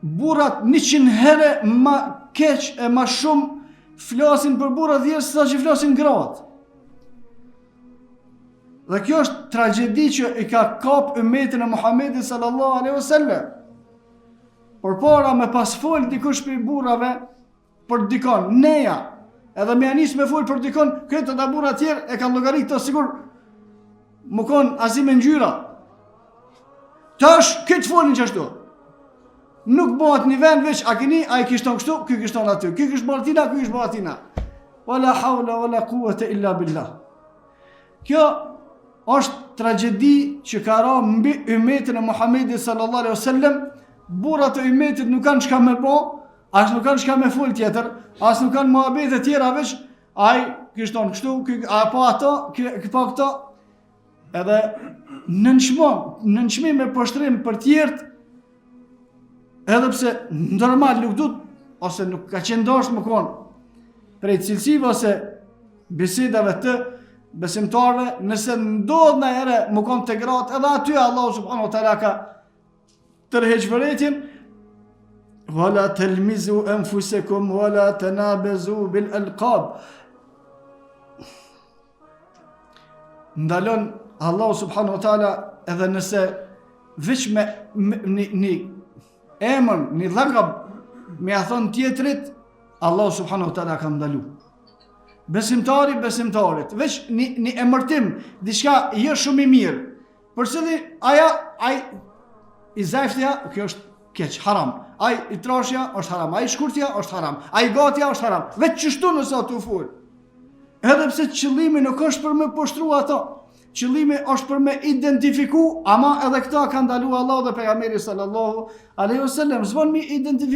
Burrat 100 herë ma keq e ma shumë flasin për burrat tjerë se sa që flasin gratë. Dhe kjo është tragjedi që i ka kap ymetin e Muhammedit sallallahu alaihi wasallam. Përpara me pas fol dikush prej burrave për dikon, neja, edhe me ja nis me fol për dikon, krejt ata burra tjerë e kanë llogarit këto sikur me kon asi me ngjyra. Tash, krejt folin qashtu. Nuk bëhet një vend veç a keni, ai kish thonë kështu, ky kish thonë aty, ky kish bërë atina, ky kish bërë atina. Wala hawla wala quwwata illa billah. Kjo është tragjedi që ka ra mbi ymetin e Muhammedit sallallahu alaihi wasallam, burrat e ymetit nuk kanë çka me bo, as nuk kanë çka me fol tjetër, as nuk kanë muhabete tjera veç ai kish thonë kështu, ky a po ato, ky po këto. Edhe nënçmon, nënçmim e poshtrim për tjerët, edhe pse normal nuk duhet ose nuk ka qenë dashtë me konë prej cilësive ose bisedave të besimtarëve, nëse ndodh najherë me konë te gratë, edhe aty Allahu subhanahu wa taala ka tërheq vërejtjen, wala telmizu enfusekum, wala tenabezu bil elkab. Ndalon Allahu subhanahu wa taala edhe nëse veç me, me një, një emër, një lakab me ia thonë tjetrit, Allahu subhanahu wa taala ka ndalu. Besimtari besimtarit, veç një, një emërtim, diçka jo shumë i mirë. Për cili aja ai i zajftja, kjo është keq, haram. Ai i trashja është haram, ai i shkurtja është haram, ai i gatja është haram. Veç qështu nëse tu fol. Edhe pse qëllimi nuk është për me poshtru ato, qëllimi është për me identifiku, ama edhe këta ka ndalu Allahu dhe pejgamberi sallallahu alaihi wasallam, s'bon mi identifiku.